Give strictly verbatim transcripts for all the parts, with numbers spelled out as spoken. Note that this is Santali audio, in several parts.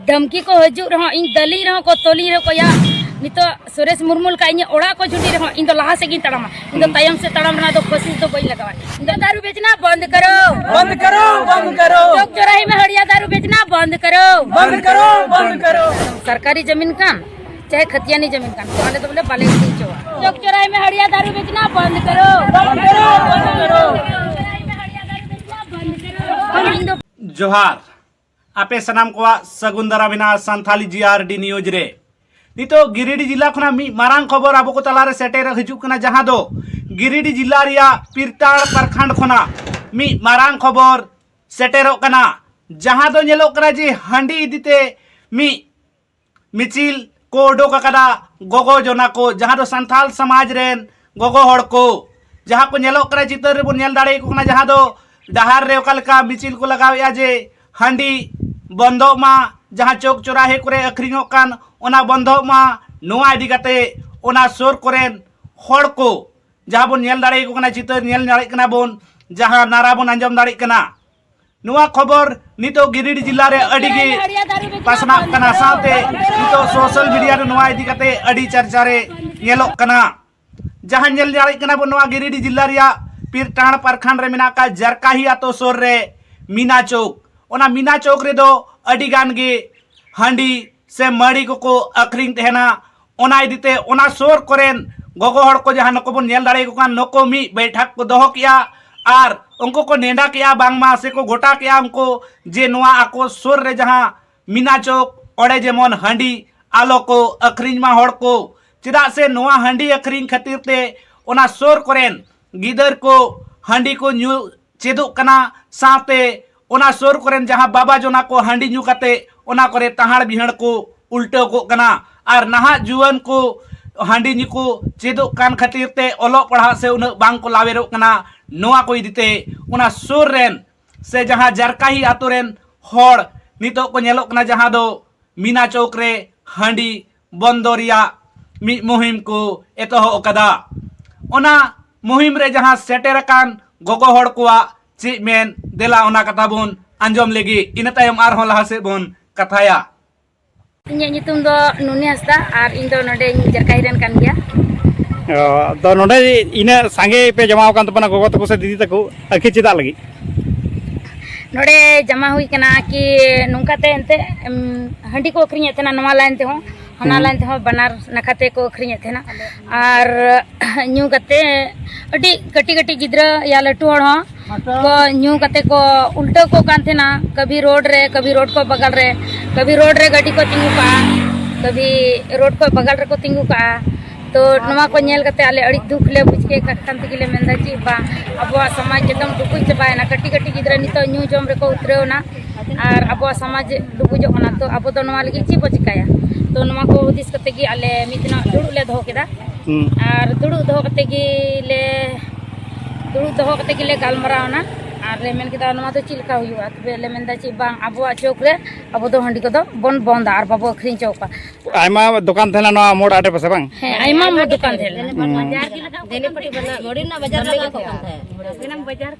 ᱫᱷᱟᱢᱠᱤ ᱠᱚ ᱦᱤᱡᱩᱜ ᱨᱮᱦᱚᱸ, ᱤᱧ ᱫᱟᱹᱞᱤᱧ ᱨᱮᱦᱚᱸ ᱠᱚ, ᱛᱚᱞᱤᱧ ᱨᱮᱦᱚᱸ ᱠᱚ, ᱭᱟ, ᱱᱤᱛᱚᱜ ᱥᱩᱨᱮᱥ ᱢᱩᱨᱢᱩ ᱞᱮᱠᱟ ᱤᱧᱟᱹᱜ ᱚᱲᱟᱜ ᱠᱚ ᱡᱷᱩᱸᱰᱤ ᱨᱮᱦᱚᱸ, ᱤᱧ ᱫᱚ ᱞᱟᱦᱟ ᱥᱮᱫ ᱜᱤᱧ ᱛᱟᱲᱟᱢᱟ᱾ ᱤᱧ ᱫᱚ ᱛᱟᱭᱚᱢ ᱥᱮᱫ ᱛᱟᱲᱟᱢ ᱨᱮᱱᱟᱜ ᱫᱚ ᱠᱳᱥᱤᱥ ᱫᱚ ᱵᱟᱹᱧ ᱞᱟᱜᱟᱣᱟ᱾ ᱤᱧ ᱫᱚ ᱫᱟᱨᱩ ᱵᱮᱪᱱᱟ ᱵᱚᱱᱫ ᱠᱟᱨᱳ᱾ बंद करो, बंद करो। चौक चौराहे में हड़िया दारू बेचना बंद करो। बंद करो, बंद करो। सरकारी जमीन ᱠᱟᱱ, ᱪᱟᱦᱮ ᱠᱷᱟᱹᱛᱤᱭᱟᱱᱤ ᱡᱟᱢᱤᱱ ᱠᱟᱱ, ᱛᱚ ᱟᱞᱮ ᱫᱚ ᱵᱚᱞᱮ ᱵᱟᱞᱮ ᱤᱫᱤ ᱦᱚᱪᱚᱣᱟ᱾ चौक चौराहे में हड़िया दारू बेचना बंद करो। ᱤᱧ ᱫᱚ ᱡᱚᱦᱟᱨ᱾ ᱟᱯᱮ ᱥᱟᱱᱟᱢ ᱠᱚᱣᱟᱜ ᱥᱟᱹᱜᱩᱱ ᱫᱟᱨᱟᱢ ᱢᱮᱱᱟᱜᱼᱟ ᱥᱟᱱᱛᱷᱟᱞᱤ ᱡᱤ ᱟᱨ ᱰᱤ ᱱᱤᱭᱩᱡᱽ ᱨᱮ᱾ ᱱᱤᱛᱚᱜ ᱜᱤᱨᱤᱰᱤ ᱡᱤᱞᱟ ᱠᱷᱚᱱᱟᱜ ᱢᱤᱫ ᱢᱟᱨᱟᱝ ᱠᱷᱚᱵᱚᱨ ᱟᱵᱚ ᱠᱚ ᱛᱟᱞᱟᱨᱮ ᱥᱮᱴᱮᱨ ᱦᱤᱡᱩᱜ ᱠᱟᱱᱟ, ᱡᱟᱦᱟᱸ ᱫᱚ ᱜᱤᱨᱤᱰᱤ ᱡᱤᱞᱟ ᱨᱮᱭᱟᱜ ᱯᱤᱨᱛᱟᱲ ᱯᱨᱚᱠᱷᱚᱸᱰ ᱠᱷᱚᱱᱟᱜ ᱢᱤᱫ ᱢᱟᱨᱟᱝ ᱠᱷᱚᱵᱚᱨ ᱥᱮᱴᱮᱨᱚᱜ ᱠᱟᱱᱟ, ᱡᱟᱦᱟᱸ ᱫᱚ ᱧᱮᱞᱚᱜ ᱠᱟᱱᱟ ᱡᱮ ᱦᱟᱺᱰᱤ ᱤᱫᱤᱛᱮ ᱢᱤᱫ ᱢᱤᱪᱤᱞ ᱠᱚ ᱩᱰᱩᱠ ᱟᱠᱟᱫᱟ ᱜᱚᱜᱚ ᱡᱚᱱᱟ ᱠᱚ, ᱡᱟᱦᱟᱸ ᱫᱚ ᱥᱟᱱᱛᱟᱞ ᱥᱚᱢᱟᱡᱽ ᱨᱮᱱ ᱜᱚᱜᱚ ᱦᱚᱲ ᱠᱚ, ᱡᱟᱦᱟᱸ ᱠᱚ ᱧᱮᱞᱚᱜ ᱠᱟᱱᱟ, ᱪᱤᱛᱟᱹᱨ ᱨᱮᱵᱚᱱ ᱧᱮᱞ ᱫᱟᱲᱮᱭᱟᱠᱚ ᱠᱟᱱᱟ, ᱡᱟᱦᱟᱸ ᱫᱚ ᱰᱟᱦᱟᱨ ᱨᱮ ᱚᱠᱟ ᱞᱮᱠᱟ ᱢᱤᱪᱤᱞ ᱠᱚ ᱞᱟᱜᱟᱣᱮᱫᱼᱟ ᱡᱮ ᱦᱟᱺᱰᱤ ᱵᱚᱱᱫᱚᱜ ᱢᱟ, ᱡᱟᱦᱟᱸ ᱪᱚᱠ ᱪᱚᱨᱟᱦᱮ ᱠᱚᱨᱮ ᱟᱹᱠᱷᱨᱤᱧᱚᱜ ᱠᱟᱱ ᱚᱱᱟ ᱵᱚᱱᱫᱚᱜ ᱢᱟ, ᱱᱚᱣᱟ ᱤᱫᱤ ᱠᱟᱛᱮ ᱚᱱᱟ ᱥᱩᱨ ᱠᱚᱨᱮᱱ ᱦᱚᱲ ᱠᱚ, ᱡᱟᱦᱟᱸ ᱵᱚᱱ ᱧᱮᱞ ᱫᱟᱲᱮᱭᱟᱠᱚ ᱠᱟᱱᱟ, ᱪᱤᱛᱟᱹᱨ ᱧᱮᱞ ᱫᱟᱲᱮᱭᱟᱜ ᱠᱟᱱᱟ ᱵᱚᱱ, ᱡᱟᱦᱟᱸ ᱱᱟᱨᱟ ᱵᱚᱱ ᱟᱸᱡᱚᱢ ᱫᱟᱲᱮᱭᱟᱜ ᱠᱟᱱᱟ᱾ ᱱᱚᱣᱟ ᱠᱷᱚᱵᱚᱨ ᱱᱤᱛᱚᱜ ᱜᱤᱨᱤᱰᱤ ᱡᱤᱞᱟ ᱨᱮ ᱟᱹᱰᱤ ᱜᱮ ᱯᱟᱥᱱᱟᱜ ᱠᱟᱱᱟ, ᱥᱟᱶᱛᱮ ᱱᱤᱛᱚᱜ ᱥᱳᱥᱟᱞ ᱢᱤᱰᱤᱭᱟ ᱨᱮ ᱱᱚᱣᱟ ᱤᱫᱤ ᱠᱟᱛᱮ ᱟᱹᱰᱤ ᱪᱟᱨᱪᱟ ᱨᱮ ᱧᱮᱞᱚᱜ ᱠᱟᱱᱟ᱾ ᱡᱟᱦᱟᱸ ᱧᱮᱞ ᱫᱟᱲᱮᱭᱟᱜ ᱠᱟᱱᱟ ᱵᱚᱱ, ᱱᱚᱣᱟ ᱜᱤᱨᱤᱰᱤ ᱡᱤᱞᱟ ᱨᱮᱭᱟᱜ ᱯᱤᱨᱴᱟᱲ ᱯᱨᱚᱠᱷᱚᱸᱰ ᱨᱮ ᱢᱮᱱᱟᱜ ᱟᱠᱟᱫ ᱡᱟᱨᱠᱟᱦᱤ ᱟᱛᱳ ᱥᱩᱨ ᱨᱮ ᱢᱤᱱᱟ ᱪᱚᱠ, ᱚᱱᱟ ᱢᱤᱱᱟ ᱪᱚᱠ ᱨᱮᱫᱚ ᱟᱹᱰᱤ ᱜᱟᱱ ᱜᱮ ᱦᱟᱺᱰᱤ ᱥᱮ ᱢᱟᱹᱲᱤ ᱠᱚᱠᱚ ᱟᱹᱠᱷᱨᱤᱧ ᱛᱟᱦᱮᱱᱟ᱾ ᱚᱱᱟ ᱤᱫᱤᱛᱮ ᱚᱱᱟ ᱥᱩᱨ ᱠᱚᱨᱮᱱ ᱜᱚᱜᱚ ᱦᱚᱲ ᱠᱚ, ᱡᱟᱦᱟᱸ ᱱᱩᱠᱩ ᱵᱚᱱ ᱧᱮᱞ ᱫᱟᱲᱮᱭᱟᱠᱚ ᱠᱟᱱ, ᱱᱩᱠᱩ ᱢᱤᱫ ᱵᱮᱴᱷᱟᱠ ᱠᱚ ᱫᱚᱦᱚ ᱠᱮᱜᱼᱟ ᱟᱨ ᱩᱱᱠᱩ ᱠᱚ ᱱᱮᱰᱟ ᱠᱮᱜᱼᱟ, ᱵᱟᱝᱢᱟ ᱥᱮᱠᱚ ᱜᱚᱴᱟ ᱠᱮᱜᱼᱟ ᱩᱱᱠᱩ, ᱡᱮ ᱱᱚᱣᱟ ᱟᱠᱚ ᱥᱩᱨ ᱨᱮ ᱡᱟᱦᱟᱸ ᱢᱤᱱᱟ ᱪᱚᱠ, ᱚᱸᱰᱮ ᱡᱮᱢᱚᱱ ᱦᱟᱺᱰᱤ ᱟᱞᱚ ᱠᱚ ᱟᱹᱠᱷᱨᱤᱧ ᱢᱟ ᱦᱚᱲ ᱠᱚ, ᱪᱮᱫᱟᱜ ᱥᱮ ᱱᱚᱣᱟ ᱦᱟᱺᱰᱤ ᱟᱹᱠᱷᱨᱤᱧ ᱠᱷᱟᱹᱛᱤᱨ ᱛᱮ ᱚᱱᱟ ᱥᱩᱨ ᱠᱚᱨᱮᱱ ᱜᱤᱫᱟᱹᱨ ᱠᱚ ᱦᱟᱺᱰᱤ ᱠᱚ ᱧᱩ ᱪᱮᱫᱚᱜ ᱠᱟᱱᱟ, ᱥᱟᱶᱛᱮ ᱚᱱᱟ ᱥᱩᱨ ᱠᱚᱨᱮᱱ ᱡᱟᱦᱟᱸ ᱵᱟᱵᱟ ᱡᱚᱱᱟ ᱠᱚ ᱦᱟᱺᱰᱤ ᱧᱩ ᱠᱟᱛᱮ ᱚᱱᱟ ᱠᱚᱨᱮ ᱛᱟᱦᱟᱲ ᱵᱤᱦᱟᱹᱲ ᱠᱚ ᱩᱞᱴᱟᱹᱣ ᱠᱚᱜ ᱠᱟᱱᱟ᱾ ᱟᱨ ᱱᱟᱦᱟᱜ ᱡᱩᱣᱟᱹᱱ ᱠᱚ ᱦᱟᱺᱰᱤ ᱧᱩ ᱠᱚ ᱪᱮᱫᱚᱜ ᱠᱟᱱ ᱠᱷᱟᱹᱛᱤᱨ ᱛᱮ ᱚᱞᱚᱜ ᱯᱟᱲᱦᱟᱜ ᱥᱮ ᱩᱱᱟᱹᱜ ᱵᱟᱝ ᱠᱚ ᱞᱟᱣᱮᱨᱚᱜ ᱠᱟᱱᱟ᱾ ᱱᱚᱣᱟ ᱠᱚ ᱤᱫᱤᱛᱮ ᱚᱱᱟ ᱥᱩᱨ ᱨᱮᱱ ᱥᱮ ᱡᱟᱦᱟᱸ ᱡᱟᱨᱠᱟᱦᱤ ᱟᱛᱳ ᱨᱮᱱ ᱦᱚᱲ ᱱᱤᱛᱚᱜ ᱠᱚ ᱧᱮᱞᱚᱜ ᱠᱟᱱᱟ, ᱡᱟᱦᱟᱸ ᱫᱚ ᱢᱤᱱᱟ ᱪᱚᱠ ᱨᱮ ᱦᱟᱺᱰᱤ ᱵᱚᱱᱫᱚ ᱨᱮᱭᱟᱜ ᱢᱤᱫ ᱢᱩᱦᱤᱢ ᱠᱚ ᱮᱛᱚᱦᱚᱵ ᱟᱠᱟᱫᱟ᱾ ᱚᱱᱟ ᱢᱩᱦᱤᱢ ᱨᱮ ᱡᱟᱦᱟᱸ ᱥᱮᱴᱮᱨ ᱟᱠᱟᱱ ᱜᱚᱜᱚ ᱦᱚᱲ ᱠᱚᱣᱟᱜ ᱪᱮᱫ ᱢᱮᱱ, ᱫᱮᱞᱟ ᱚᱱᱟ ᱠᱟᱛᱷᱟ ᱵᱚᱱ ᱟᱸᱡᱚᱢ ᱞᱮᱜᱮ, ᱤᱱᱟᱹ ᱛᱟᱭᱚᱢ ᱟᱨᱦᱚᱸ ᱞᱟᱦᱟ ᱥᱮᱫ ᱵᱚᱱ ᱠᱟᱛᱷᱟᱭᱟ᱾ ᱤᱧᱟᱹᱜ ᱧᱩᱛᱩᱢ ᱫᱚ ᱱᱩᱱᱤ ᱦᱟᱸᱥᱫᱟ ᱟᱨ ᱤᱧ ᱫᱚ ᱱᱚᱰᱮᱧ ᱡᱟᱨᱠᱟᱦᱤ ᱨᱮᱱ ᱠᱟᱱ ᱜᱮᱭᱟ᱾ ᱚ, ᱟᱫᱚ ᱱᱚᱰᱮ ᱤᱱᱟᱹᱜ ᱥᱟᱸᱜᱮ ᱯᱮ ᱡᱚᱢᱟᱣ ᱟᱠᱟᱱ ᱛᱟᱵᱚᱱᱟ ᱜᱚᱜᱚ ᱛᱟᱠᱚ ᱥᱮ ᱫᱤᱫᱤ ᱛᱟᱠᱚ, ᱟᱹᱠᱷᱤᱨ ᱪᱮᱫᱟᱜ ᱞᱟᱹᱜᱤᱫ? ᱱᱚᱰᱮ ᱡᱟᱢᱟ ᱦᱩᱭ ᱠᱟᱱᱟ ᱠᱤ ᱱᱚᱝᱠᱟᱛᱮ ᱮᱱᱛᱮ, ᱮᱢ, ᱦᱟᱺᱰᱤ ᱠᱚ ᱟᱹᱠᱷᱨᱤᱧᱮᱫ ᱛᱟᱦᱮᱱᱟ ᱱᱚᱣᱟ ᱞᱟᱭᱤᱱ ᱛᱮᱦᱚᱸ, ᱦᱟᱱᱟ ᱦᱩᱸ᱾ ᱞᱟᱭᱤᱱ ᱛᱮᱦᱚᱸ, ᱵᱟᱱᱟᱨ ᱱᱟᱠᱷᱟ ᱛᱮᱠᱚ ᱟᱹᱠᱷᱨᱤᱧᱮᱫ ᱛᱟᱦᱮᱱᱟ᱾ ᱟᱨ ᱧᱩ ᱠᱟᱛᱮ ᱟᱹᱰᱤ ᱠᱟᱹᱴᱤᱡ ᱠᱟᱹᱴᱤᱡ ᱜᱤᱫᱽᱨᱟᱹ ᱭᱟ ᱞᱟᱹᱴᱩ ᱦᱚᱲ ᱦᱚᱸ ᱠᱚ ᱧᱩ ᱠᱟᱛᱮ ᱠᱚ ᱩᱞᱴᱟᱹᱣ ᱠᱚᱜ ᱠᱟᱱ ᱛᱟᱦᱮᱱᱟ, ᱠᱟᱵᱷᱤ ᱨᱳᱰ ᱨᱮ, ᱠᱟᱵᱷᱤ ᱨᱳᱰ ᱠᱚ ᱵᱟᱜᱟᱞ ᱨᱮ, ᱠᱟᱵᱷᱤ ᱨᱳᱰ ᱨᱮ ᱜᱟᱹᱰᱤ ᱠᱚ ᱛᱤᱸᱜᱩ ᱠᱟᱜᱼᱟ, ᱠᱟᱵᱷᱤ ᱨᱳᱰ ᱠᱚ ᱵᱟᱜᱟᱞ ᱨᱮᱠᱚ ᱛᱤᱸᱜᱩ ᱠᱟᱜᱼᱟ᱾ ᱛᱚ ᱱᱚᱣᱟ ᱠᱚ ᱧᱮᱞ ᱠᱟᱛᱮ ᱟᱞᱮ ᱟᱹᱰᱤ ᱫᱩᱠ ᱞᱮ ᱵᱩᱡᱽ ᱠᱮᱫ ᱠᱟᱱ ᱛᱮᱜᱮ ᱞᱮ ᱢᱮᱱᱫᱟ, ᱪᱮᱫ ᱵᱟᱝ, ᱟᱵᱚᱣᱟᱜ ᱥᱚᱢᱟᱡᱽ ᱮᱠᱫᱚᱢ ᱰᱩᱵᱩᱡ ᱪᱟᱵᱟᱭᱮᱱᱟ᱾ ᱠᱟᱹᱴᱤᱡ ᱠᱟᱹᱴᱤᱡ ᱜᱤᱫᱽᱨᱟᱹ ᱱᱤᱛᱚᱜ ᱧᱩ ᱡᱚᱢ ᱨᱮᱠᱚ ᱩᱛᱨᱟᱹᱣ ᱮᱱᱟ ᱟᱨ ᱟᱵᱚᱣᱟᱜ ᱥᱚᱢᱟᱡᱽ ᱰᱩᱵᱩᱡᱚᱜ ᱠᱟᱱᱟ᱾ ᱛᱚ ᱟᱵᱚ ᱫᱚ ᱱᱚᱣᱟ ᱞᱟᱹᱜᱤᱫ ᱪᱮᱫ ᱵᱚ ᱪᱤᱠᱟᱹᱭᱟ? ᱛᱚ ᱱᱚᱣᱟ ᱠᱚ ᱦᱩᱫᱤᱥ ᱠᱟᱛᱮ ᱜᱮ ᱟᱞᱮ ᱢᱤᱫ ᱫᱤᱱᱚᱜ ᱫᱩᱲᱩᱵ ᱞᱮ ᱫᱚᱦᱚ ᱠᱮᱫᱟ᱾ ᱦᱩᱸ᱾ ᱟᱨ ᱫᱩᱲᱩᱵ ᱫᱚᱦᱚ ᱠᱟᱛᱮ ᱜᱮ ᱞᱮ ᱫᱩᱲᱩᱵ ᱫᱚᱦᱚ ᱠᱟᱛᱮ ᱜᱮᱞᱮ ᱜᱟᱞᱢᱟᱨᱟᱣ ᱮᱱᱟ᱾ ᱟᱨ ᱞᱮ ᱢᱮᱱ ᱠᱮᱫᱟ, ᱱᱚᱣᱟ ᱫᱚ ᱪᱮᱫ ᱞᱮᱠᱟ ᱦᱩᱭᱩᱜᱼᱟ? ᱛᱚᱵᱮ ᱞᱮ ᱢᱮᱱᱫᱟ, ᱪᱮᱫ ᱵᱟᱝ, ᱟᱵᱚᱣᱟᱜ ᱪᱚᱠ ᱨᱮ ᱟᱵᱚ ᱫᱚ ᱦᱟᱺᱰᱤ ᱠᱚᱫᱚ ᱵᱚᱱ ᱵᱚᱱᱫᱟ ᱟᱨ ᱵᱟᱵᱚ ᱟᱹᱠᱷᱨᱤᱧ ᱦᱚᱪᱚ ᱠᱚᱣᱟ᱾ ᱟᱭᱢᱟ ᱫᱚᱠᱟᱱ ᱛᱟᱦᱮᱱᱟ ᱱᱚᱣᱟ ᱢᱳᱲ ᱟᱰᱮ ᱯᱟᱥᱮ, ᱵᱟᱝ? ᱦᱮᱸ, ᱟᱭᱢᱟ ᱢᱳᱲ ᱫᱚᱠᱟᱱ ᱛᱟᱦᱮᱸ ᱞᱮᱱᱟ᱾ ᱦᱩᱸ᱾ ᱫᱮᱱᱤᱯᱟᱴᱤ ᱵᱟᱱᱟ-, ᱢᱚᱲᱤ ᱨᱮᱱᱟᱜ ᱵᱟᱡᱟᱨ ᱞᱟᱜᱟᱣ ᱠᱚᱜ ᱠᱟᱱ ᱛᱟᱦᱮᱸᱫ᱾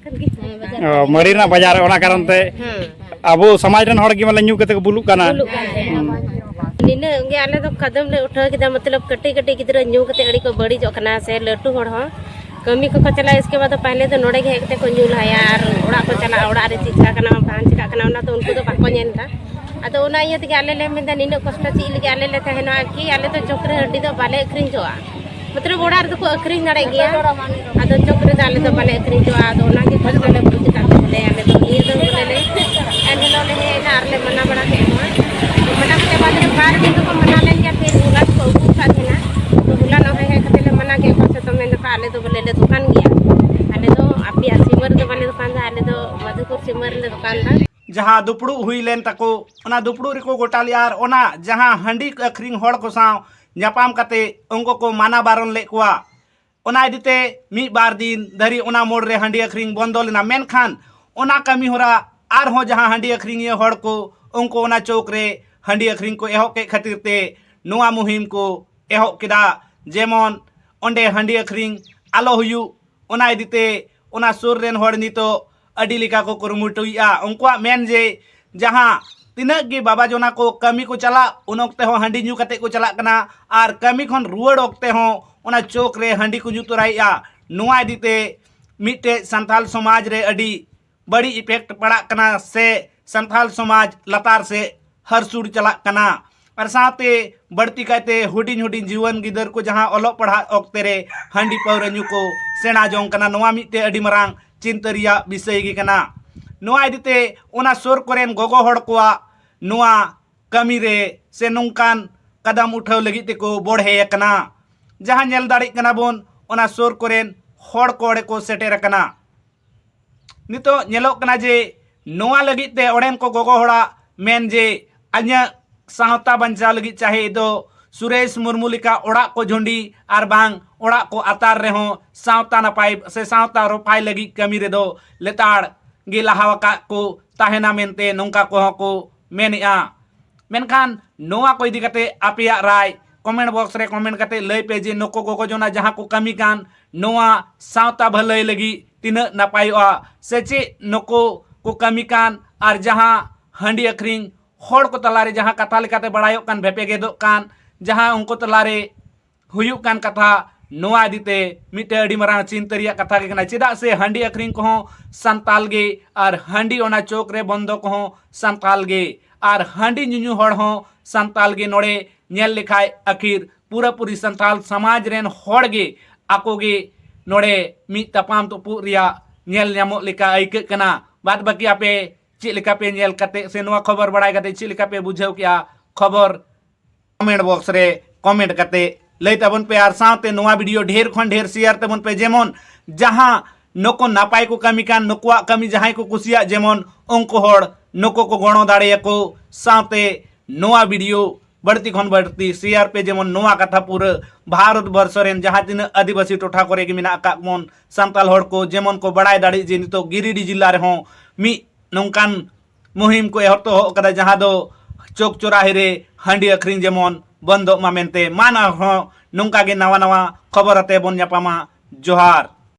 ᱚ, ᱢᱟᱹᱨᱤ ᱨᱮᱱᱟᱜ ᱵᱟᱡᱟᱨ, ᱚᱱᱟ ᱠᱟᱨᱚᱱ ᱛᱮ ᱦᱮᱸ᱾ ᱟᱵᱚ ᱥᱚᱢᱟᱡᱽ ᱨᱮᱱ ᱦᱚᱲ ᱜᱮ ᱢᱟᱱᱮ ᱧᱩ ᱠᱟᱛᱮ ᱠᱚ ᱵᱩᱞᱩᱜ ᱠᱟᱱᱟ᱾ ᱵᱩᱞᱩᱜ ᱠᱟᱱ ᱛᱟᱦᱮᱸᱫ᱾ ᱦᱩᱸ᱾ ᱱᱤᱱᱟᱹᱜ ᱜᱮ ᱟᱞᱮ ᱫᱚ ᱠᱟᱫᱚᱢ ᱞᱮ ᱩᱴᱷᱟᱹᱣ ᱠᱮᱫᱟ, ᱢᱚᱛᱞᱚᱵ ᱠᱟᱹᱴᱤᱡ ᱠᱟᱹᱴᱤᱡ ᱜᱤᱫᱽᱨᱟᱹ ᱧᱩ ᱠᱟᱛᱮ ᱟᱹᱰᱤ ᱠᱚ ᱵᱟᱹᱲᱤᱡᱚᱜ ᱠᱟᱱᱟ ᱥᱮ ᱞᱟᱹᱴᱩ ᱦᱚᱲ ᱦᱚᱸ ᱠᱟᱹᱢᱤ ᱠᱚᱠᱚ ᱪᱟᱞᱟᱜᱼᱟ, ᱤᱥᱠᱮ ᱵᱟᱫᱽ ᱯᱟᱦᱞᱮ ᱫᱚ ᱱᱚᱰᱮ ᱜᱮ ᱦᱮᱡ ᱠᱟᱛᱮ ᱠᱚ ᱧᱩ ᱞᱟᱦᱟᱭᱟ ᱟᱨ ᱚᱲᱟᱜ ᱠᱚ ᱪᱟᱞᱟᱜᱼᱟ, ᱚᱲᱟᱜ ᱨᱮ ᱪᱮᱫ ᱪᱤᱠᱟᱜ ᱠᱟᱱᱟ ᱵᱟᱝ ᱪᱤᱠᱟᱜ ᱠᱟᱱᱟ ᱚᱱᱟ ᱫᱚ ᱩᱱᱠᱩ ᱫᱚ ᱵᱟᱠᱚ ᱧᱮᱞ ᱮᱫᱟ᱾ ᱟᱫᱚ ᱚᱱᱟ ᱤᱭᱟᱹ ᱛᱮᱜᱮ ᱟᱞᱮ ᱞᱮ ᱢᱮᱱᱫᱟ, ᱱᱤᱱᱟᱹᱜ ᱠᱚᱥᱴᱚ ᱪᱮᱫ ᱞᱟᱹᱜᱤᱫ ᱟᱞᱮ ᱞᱮ ᱛᱟᱦᱮᱱᱟ ᱠᱤ ᱟᱞᱮ ᱫᱚ ᱪᱚᱠ ᱨᱮ ᱦᱟᱺᱰᱤ ᱫᱚ ᱵᱟᱞᱮ ᱟᱹᱠᱷᱨᱤᱧ ᱦᱚᱪᱚᱣᱟᱜᱼᱟ᱾ ᱢᱚᱛᱞᱚᱵ ᱚᱲᱟᱜ ᱨᱮᱫᱚ ᱠᱚ ᱟᱹᱠᱷᱨᱤᱧ ᱫᱟᱲᱮᱭᱟᱜ ᱜᱮᱭᱟ, ᱟᱫᱚ ᱪᱚᱠ ᱨᱮᱫᱚ ᱟᱞᱮ ᱫᱚ ᱵᱟᱞᱮ ᱟᱹᱠᱷᱨᱤᱧ ᱦᱚᱪᱚᱣᱟᱜᱼᱟ᱾ ᱟᱫᱚ ᱚᱱᱟᱜᱮ ᱠᱚᱥᱴᱚ ᱞᱮ ᱵᱩᱡᱽ ᱟᱠᱟᱫ ᱛᱮ ᱟᱞᱮ ᱫᱚ ᱱᱤᱭᱟᱹ ᱫᱚ ᱵᱚᱞᱮ ᱞᱮ ᱮᱱᱦᱤᱞᱳᱜ ᱞᱮ ᱦᱮᱡ ᱮᱱᱟ ᱟᱨ ᱞᱮ ᱢᱟᱱᱟ ᱵᱟᱲᱟ ᱠᱮᱫ ᱠᱚᱣᱟ᱾ ᱢᱟᱱᱟ ᱠᱟᱛᱮ ᱵᱟᱫᱽ ᱨᱮ ᱵᱟᱨ ᱫᱤᱱ ᱫᱚᱠᱚ ᱢᱟᱱᱟ ᱞᱮᱱ ᱜᱮᱭᱟ, ᱯᱷᱤᱨ ᱦᱚᱞᱟ ᱠᱚ ᱟᱹᱜᱩ ᱟᱠᱟᱫ ᱛᱟᱦᱮᱱᱟ᱾ ᱛᱚ ᱦᱚᱞᱟ ᱱᱚᱜᱼᱚᱭ ᱦᱮᱡ ᱠᱟᱛᱮ ᱞᱮ ᱢᱟᱱᱟ ᱠᱮᱫ ᱠᱚᱣᱟ ᱥᱮ, ᱛᱚ ᱢᱮᱱ ᱫᱟᱠᱚ ᱟᱞᱮ ᱫᱚ ᱵᱚᱞᱮ ᱞᱮ ᱫᱚᱠᱟᱱ ᱜᱮᱭᱟ, ᱟᱞᱮ ᱫᱚ ᱟᱯᱮᱭᱟᱜ ᱥᱤᱢᱟᱹ ᱨᱮᱫᱚ ᱵᱟᱞᱮ ᱫᱚᱠᱟᱱ ᱫᱟ, ᱟᱞᱮ ᱫᱚ ᱢᱟᱫᱷᱩᱯᱩᱨ ᱥᱤᱢᱟᱹ ᱨᱮᱞᱮ ᱫᱚᱠᱟᱱ ᱫᱟ᱾ ᱡᱟᱦᱟᱸ ᱫᱩᱯᱲᱩᱵ ᱦᱩᱭ ᱞᱮᱱ ᱛᱟᱠᱚ, ᱚᱱᱟ ᱫᱩᱯᱲᱩᱵ ᱨᱮᱠᱚ ᱜᱚᱴᱟ ᱞᱮᱫᱼᱟ ᱟᱨ ᱚᱱᱟ ᱡᱟᱦᱟᱸ ᱦᱟᱺᱰᱤ ᱟᱹᱠᱷᱨᱤᱧ ᱦᱚᱲ ᱠᱚ ᱥᱟᱶ ᱧᱟᱯᱟᱢ ᱠᱟᱛᱮ ᱩᱱᱠᱩ ᱠᱚ ᱢᱟᱱᱟ ᱵᱟᱨᱚᱱ ᱞᱮᱫ ᱠᱚᱣᱟ᱾ ᱚᱱᱟ ᱤᱫᱤ ᱛᱮ ᱢᱤᱫ ᱵᱟᱨ ᱫᱤᱱ ᱫᱷᱟᱹᱨᱤᱡ ᱚᱱᱟ ᱢᱳᱲ ᱨᱮ ᱦᱟᱺᱰᱤ ᱟᱹᱠᱷᱨᱤᱧ ᱵᱚᱱᱫᱚ ᱞᱮᱱᱟ, ᱢᱮᱱᱠᱷᱟᱱ ᱚᱱᱟ ᱠᱟᱹᱢᱤ ᱦᱚᱨᱟ ᱟᱨᱦᱚᱸ ᱡᱟᱦᱟᱸ ᱦᱟᱺᱰᱤ ᱟᱹᱠᱷᱨᱤᱧᱤᱭᱟᱹ ᱦᱚᱲ ᱠᱚ, ᱩᱱᱠᱩ ᱚᱱᱟ ᱪᱚᱠ ᱨᱮ ᱦᱟᱺᱰᱤ ᱟᱹᱠᱷᱨᱤᱧ ᱠᱚ ᱮᱦᱚᱵ ᱠᱮᱫ ᱠᱷᱟᱹᱛᱤᱨ ᱛᱮ ᱱᱚᱣᱟ ᱢᱩᱦᱤᱢ ᱠᱚ ᱮᱦᱚᱵ ᱠᱮᱫᱟ᱾ ᱡᱮᱢᱚᱱ ᱚᱸᱰᱮ ᱦᱟᱺᱰᱤ ᱟᱹᱠᱷᱨᱤᱧ ᱟᱞᱚ ᱦᱩᱭᱩᱜ, ᱚᱱᱟ ᱤᱫᱤ ᱛᱮ ᱚᱱᱟ ᱥᱩᱨ ᱨᱮᱱ ᱦᱚᱲ ᱱᱤᱛᱚᱜ ᱟᱹᱰᱤ ᱞᱮᱠᱟ ᱠᱚ ᱠᱩᱨᱩᱢᱩᱴᱩᱭᱮᱫᱼᱟ᱾ ᱩᱱᱠᱩᱣᱟᱜ ᱢᱮᱱ ᱡᱮ ᱡᱟᱦᱟᱸ ᱛᱤᱱᱟᱹᱜ ᱜᱮ ᱵᱟᱵᱟ ᱡᱚᱱᱟ ᱠᱚ ᱠᱟᱹᱢᱤ ᱠᱚ ᱪᱟᱞᱟᱜ, ᱩᱱ ᱚᱠᱛᱮ ᱦᱚᱸ ᱦᱟᱺᱰᱤ ᱧᱩ ᱠᱟᱛᱮ ᱠᱚ ᱪᱟᱞᱟᱜ ᱠᱟᱱᱟ, ᱟᱨ ᱠᱟᱹᱢᱤ ᱠᱷᱚᱱ ᱨᱩᱣᱟᱹᱲ ᱚᱠᱛᱮ ᱦᱚᱸ ᱚᱱᱟ ᱪᱚᱠ ᱨᱮ ᱦᱟᱺᱰᱤ ᱠᱚ ᱧᱩ ᱛᱚᱨᱟᱭᱮᱫᱼᱟ᱾ ᱱᱚᱣᱟ ᱤᱫᱤ ᱛᱮ ᱢᱤᱫᱴᱮᱡ ᱥᱟᱱᱛᱟᱞ ᱥᱚᱢᱟᱡᱽ ᱨᱮ ᱟᱹᱰᱤ ᱵᱟᱹᱲᱤᱡ ᱤᱯᱷᱮᱠᱴ ᱯᱟᱲᱟᱜ ᱠᱟᱱᱟ ᱥᱮ ᱥᱟᱱᱛᱟᱞ ᱥᱚᱢᱟᱡᱽ ᱞᱟᱛᱟᱨ ᱥᱮᱫ ᱦᱟᱹᱨᱥᱩᱲ ᱪᱟᱞᱟᱜ ᱠᱟᱱᱟ᱾ ᱟᱨ ᱥᱟᱶᱛᱮ ᱵᱟᱹᱲᱛᱤ ᱠᱟᱭᱛᱮ ᱦᱩᱰᱤᱧ ᱦᱩᱰᱤᱧ ᱡᱩᱣᱟᱹᱱ ᱜᱤᱫᱟᱹᱨ ᱠᱚ ᱡᱟᱦᱟᱸ ᱚᱞᱚᱜ ᱯᱟᱲᱦᱟᱜ ᱚᱠᱛᱮ ᱨᱮ ᱦᱟᱺᱰᱤ ᱯᱟᱹᱣᱨᱟᱹ ᱧᱩ ᱠᱚ ᱥᱮᱬᱟ ᱡᱚᱝ ᱠᱟᱱᱟ, ᱱᱚᱣᱟ ᱢᱤᱫᱴᱮᱡ ᱟᱹᱰᱤ ᱢᱟᱨᱟᱝ ᱪᱤᱱᱛᱟᱹ ᱨᱮᱭᱟᱜ ᱵᱤᱥᱚᱭ ᱜᱮ ᱠᱟᱱᱟ᱾ ᱱᱚᱣᱟ ᱤᱫᱤ ᱛᱮ ᱚᱱᱟ ᱥᱩᱨ ᱠᱚᱨᱮᱱ ᱜᱚᱜᱚ ᱦᱚᱲ ᱠᱚᱣᱟᱜ ᱱᱚᱣᱟ ᱠᱟᱹᱢᱤ ᱨᱮ ᱥᱮ ᱱᱚᱝᱠᱟᱱ ᱠᱟᱫᱟᱢ ᱩᱴᱷᱟᱹᱣ ᱞᱟᱹᱜᱤᱫ ᱛᱮᱠᱚ ᱵᱚᱲᱦᱮ ᱟᱠᱟᱱᱟ᱾ ᱡᱟᱦᱟᱸ ᱧᱮᱞ ᱫᱟᱲᱮᱜ ᱠᱟᱱᱟ ᱵᱚᱱ, ᱚᱱᱟ ᱥᱩᱨ ᱠᱚᱨᱮᱱ ᱦᱚᱲ ᱠᱚ ᱚᱸᱰᱮ ᱠᱚ ᱥᱮᱴᱮᱨ ᱟᱠᱟᱱᱟ᱾ ᱱᱤᱛᱚᱜ ᱧᱮᱞᱚᱜ ᱠᱟᱱᱟ ᱡᱮ ᱱᱚᱣᱟ ᱞᱟᱹᱜᱤᱫ ᱛᱮ ᱚᱸᱰᱮᱱ ᱠᱚ ᱜᱚᱜᱚ ᱦᱚᱲᱟᱜ ᱢᱮᱱ ᱡᱮ ᱤᱧᱟᱹᱜ ᱥᱟᱶᱛᱟ ᱵᱟᱧᱪᱟᱣ ᱞᱟᱹᱜᱤᱫ ᱪᱟᱦᱮ ᱫᱚ ᱥᱩᱨᱮᱥ ᱢᱩᱨᱢᱩ ᱞᱮᱠᱟ ᱚᱲᱟᱜ ᱠᱚ ᱡᱷᱩᱸᱰᱤ ᱟᱨ ᱵᱟᱝ ᱚᱲᱟᱜ ᱠᱚ ᱟᱛᱟᱨ ᱨᱮᱦᱚᱸ ᱥᱟᱶᱛᱟ ᱱᱟᱯᱟᱭ ᱥᱮ ᱥᱟᱶᱛᱟ ᱨᱚᱯᱷᱟᱭ ᱞᱟᱹᱜᱤᱫ ᱠᱟᱹᱢᱤ ᱨᱮᱫᱚ ᱞᱮᱛᱟᱲ ᱜᱮ ᱞᱟᱦᱟ ᱟᱠᱟᱫ ᱠᱚ ᱛᱟᱦᱮᱱᱟ ᱢᱮᱱᱛᱮ ᱱᱚᱝᱠᱟ ᱠᱚᱦᱚᱸ ᱠᱚ ᱢᱮᱱᱮᱜᱼᱟ᱾ ᱢᱮᱱᱠᱷᱟᱱ ᱱᱚᱣᱟ ᱠᱚ ᱤᱫᱤ ᱠᱟᱛᱮ ᱟᱯᱮᱭᱟᱜ ᱨᱟᱭ ᱠᱚᱢᱮᱱᱴ ᱵᱚᱠᱥ ᱨᱮ ᱠᱚᱢᱮᱱᱴ ᱠᱟᱛᱮ ᱞᱟᱹᱭ ᱯᱮ ᱡᱮ ᱱᱩᱠᱩ ᱜᱚᱜᱚ ᱡᱚᱱᱟ ᱡᱟᱦᱟᱸ ᱠᱚ ᱠᱟᱹᱢᱤ ᱠᱟᱱ ᱱᱚᱣᱟ ᱥᱟᱶᱛᱟ ᱵᱷᱟᱹᱞᱟᱹᱭ ᱞᱟᱹᱜᱤᱫ ᱛᱤᱱᱟᱹᱜ ᱱᱟᱯᱟᱭᱚᱜᱼᱟ ᱥᱮ ᱪᱮᱫ ᱱᱩᱠᱩ ᱠᱚ ᱠᱟᱹᱢᱤ ᱠᱟᱱ, ᱟᱨ ᱡᱟᱦᱟᱸ ᱦᱟᱺᱰᱤ ᱟᱹᱠᱷᱨᱤᱧ ᱦᱚᱲ ᱠᱚ ᱛᱟᱞᱟᱨᱮ ᱡᱟᱦᱟᱸ ᱠᱟᱛᱷᱟ ᱞᱮᱠᱟᱛᱮ ᱵᱟᱲᱟᱭᱚᱜ ᱠᱟᱱ ᱵᱷᱮᱯᱮᱜᱮᱫᱚᱜ ᱠᱟᱱ, ᱡᱟᱦᱟᱸ ᱩᱱᱠᱩ ᱛᱟᱞᱟᱨᱮ ᱦᱩᱭᱩᱜ ᱠᱟᱱ ᱠᱟᱛᱷᱟ, ᱱᱚᱣᱟ ᱤᱫᱤ ᱛᱮ ᱢᱤᱫᱴᱮᱱ ᱟᱹᱰᱤ ᱢᱟᱨᱟᱝ ᱪᱤᱱᱛᱟᱹ ᱨᱮᱭᱟᱜ ᱠᱟᱛᱷᱟ ᱜᱮ ᱠᱟᱱᱟ᱾ ᱪᱮᱫᱟᱜ ᱥᱮ ᱦᱟᱺᱰᱤ ᱟᱹᱠᱷᱨᱤᱧ ᱠᱚᱦᱚᱸ ᱥᱟᱱᱛᱟᱞ ᱜᱮ, ᱟᱨ ᱦᱟᱺᱰᱤ ᱚᱱᱟ ᱪᱚᱠ ᱨᱮ ᱵᱚᱱᱫᱚ ᱠᱚᱦᱚᱸ ᱥᱟᱱᱛᱟᱞ ᱜᱮ, ᱟᱨ ᱦᱟᱺᱰᱤ ᱧᱩᱧᱩ ᱦᱚᱲ ᱦᱚᱸ ᱥᱟᱱᱛᱟᱞ ᱜᱮ᱾ ᱱᱚᱰᱮ ᱧᱮᱞ ᱞᱮᱠᱷᱟᱡ ᱟᱹᱠᱷᱤᱨ ᱯᱩᱨᱟᱹᱯᱩᱨᱤ ᱥᱟᱱᱛᱟᱞ ᱥᱚᱢᱟᱡᱽ ᱨᱮᱱ ᱦᱚᱲ ᱜᱮ ᱟᱠᱚ ᱜᱮ ᱱᱚᱰᱮ ᱢᱤᱫ ᱛᱟᱯᱟᱢ ᱛᱩᱯᱩᱜ ᱨᱮᱭᱟᱜ ᱧᱮᱞ ᱧᱟᱢᱚᱜ ᱞᱮᱠᱟ ᱟᱹᱭᱠᱟᱹᱜ ᱠᱟᱱᱟ᱾ ᱵᱟᱫ ᱵᱟᱹᱠᱤ ᱟᱯᱮ ᱪᱮᱫ ᱞᱮᱠᱟ ᱯᱮ ᱧᱮᱞ ᱠᱟᱛᱮ ᱥᱮ ᱱᱚᱣᱟ ᱠᱷᱚᱵᱚᱨ ᱵᱟᱲᱟᱭ ᱠᱟᱛᱮ ᱪᱮᱫ ᱞᱮᱠᱟ ᱯᱮ ᱵᱩᱡᱷᱟᱹᱣ ᱠᱮᱜᱼᱟ? ᱠᱷᱚᱵᱚᱨ ᱠᱚᱢᱮᱱᱴ ᱵᱚᱠᱥ ᱨᱮ ᱠᱚᱢᱮᱱᱴ ᱠᱟᱛᱮ ᱞᱟᱹᱭ ᱛᱟᱵᱚᱱ ᱯᱮ, ᱟᱨ ᱥᱟᱶᱛᱮ ᱱᱚᱣᱟ ᱵᱷᱤᱰᱤᱭᱳ ᱰᱷᱮᱨ ᱠᱷᱚᱱ ᱰᱷᱮᱨ ᱥᱮᱭᱟᱨ ᱛᱟᱵᱚᱱ ᱯᱮ, ᱡᱮᱢᱚᱱ ᱡᱟᱦᱟᱸ ᱱᱩᱠᱩ ᱱᱟᱯᱟᱭ ᱠᱚ ᱠᱟᱹᱢᱤ ᱠᱟᱱ, ᱱᱩᱠᱩᱣᱟᱜ ᱠᱟᱹᱢᱤ ᱡᱟᱦᱟᱸᱭ ᱠᱚ ᱠᱩᱥᱤᱭᱟᱜ, ᱡᱮᱢᱚᱱ ᱩᱱᱠᱩ ᱦᱚᱲ ᱱᱩᱠᱩ ᱠᱚ ᱜᱚᱲᱚ ᱫᱟᱲᱮᱭᱟᱠᱚ᱾ ᱥᱟᱶᱛᱮ ᱱᱚᱣᱟ ᱵᱷᱤᱰᱤᱭᱳ ᱵᱟᱹᱲᱛᱤ ᱠᱷᱚᱱ ᱵᱟᱹᱲᱛᱤ ᱥᱮᱭᱟᱨ ᱯᱮ, ᱡᱮᱢᱚᱱ ᱱᱚᱣᱟ ᱠᱟᱛᱷᱟ ᱯᱩᱨᱟᱹ ᱵᱷᱟᱨᱚᱛ ᱵᱚᱨᱥᱚ ᱨᱮᱱ ᱡᱟᱦᱟᱸ ᱛᱤᱱᱟᱹᱜ ᱟᱹᱫᱤᱵᱟᱹᱥᱤ ᱴᱚᱴᱷᱟ ᱠᱚᱨᱮ ᱜᱮ ᱢᱮᱱᱟᱜ ᱟᱠᱟᱫ ᱵᱚᱱ ᱥᱟᱱᱛᱟᱲ ᱦᱚᱲ ᱠᱚ ᱡᱮᱢᱚᱱ ᱠᱚ ᱵᱟᱲᱟᱭ ᱫᱟᱲᱮᱜ ᱡᱮ ᱱᱤᱛᱚᱜ ᱜᱤᱨᱤᱰᱤ ᱡᱮᱞᱟ ᱨᱮᱦᱚᱸ ᱢᱤᱫ ᱱᱚᱝᱠᱟᱱ ᱢᱩᱦᱤᱢ ᱠᱚ ᱮᱦᱚᱵ ᱟᱠᱟᱫᱟ, ᱡᱟᱦᱟᱸ ᱫᱚ ᱪᱚᱠ ᱪᱚᱨᱟᱦᱤ ᱨᱮ ᱦᱟᱺᱰᱤ ᱟᱹᱠᱷᱨᱤᱧ ᱡᱮᱢᱚᱱ ᱵᱚᱱᱫᱚᱜ ᱢᱟ ᱢᱮᱱᱛᱮ᱾ ᱢᱟ ᱟᱨᱦᱚᱸ ᱱᱚᱝᱠᱟ ᱜᱮ ᱱᱟᱣᱟ ᱱᱟᱣᱟ ᱠᱷᱚᱵᱚᱨ ᱟᱛᱮ ᱵᱚᱱ ᱧᱟᱯᱟᱢᱟ᱾ ᱡᱚᱦᱟᱨ᱾